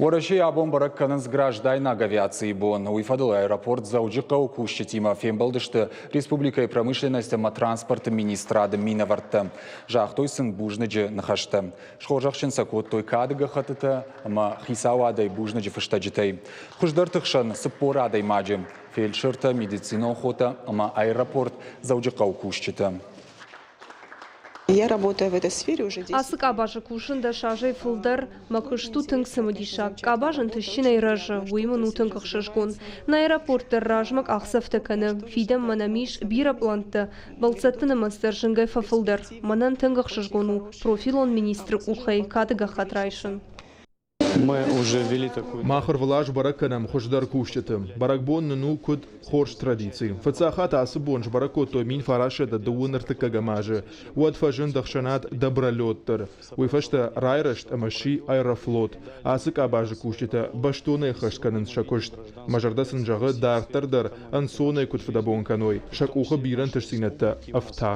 Уӕрӕсейы абон бӕрӕг кӕнынц граждайнаг авиацийы бон. Уый фӕдыл аэропорт Дзӕуджыхъӕуы кусджытимӕ фембӕлдысты республикӕйы промышленность ӕмӕ транспорты министрады минӕвӕрттӕ. Загътой сын бузныджы ныхӕстӕ. Схорзӕхджын сӕ кодтой кады гӕххӕттытӕ ӕмӕ хицауадӕй бузныджы фыстӕджытӕй. Хуыздӕрты хсӕн 40 адӕймаджы, фельдшертӕ, медицинон хотӕ ӕмӕ аэропорт Дзӕуджыхъӕуы кусджытӕ. Я работаю в этой сфере уже 10 Ацы къабазы кусын 10 азӕй фылдӕр. Мӕ куыст у тынг цымыдисаг. Къабаз ӕнтыстджынӕй рӕзы, уый мын у тынг ӕхсызгон. Нӕ аэропорт дӕр размӕ къахдзӕфтӕ кӕны. Фидӕнмӕ нӕм ис бирӕ пълӕнттӕ. Бӕлццӕтты нымӕц дӕр зынгӕ фӕфылдӕр. Мӕнӕн тынг ӕхсызгон у профилон министры къухӕй кады гӕххӕтт райсын. Мах ӕрвылаз бӕрӕг кӕнӕм хуыздӕр кусджыты. Бӕрӕгбон нын у куыд хорз традици. Фыццаг хатт ацы бон сбӕрӕг кодтой 1932 азы. Уӕд фӕзынд ӕхсӕнад «Добролет» дӕр. Уый фӕстӕ райрӕзт ӕмӕ сси «Аэрофлот». Ацы къабазы кусджытӕ бӕстонӕй ӕххӕст кӕнынц сӕ куыст. Мӕ зӕрдӕ сын зӕгъы, дарддӕр дӕр ӕнцонӕй куыд фыдӕбон кӕной, сӕ къухы бирӕ ӕнтыстдзинӕдтӕ ӕфта.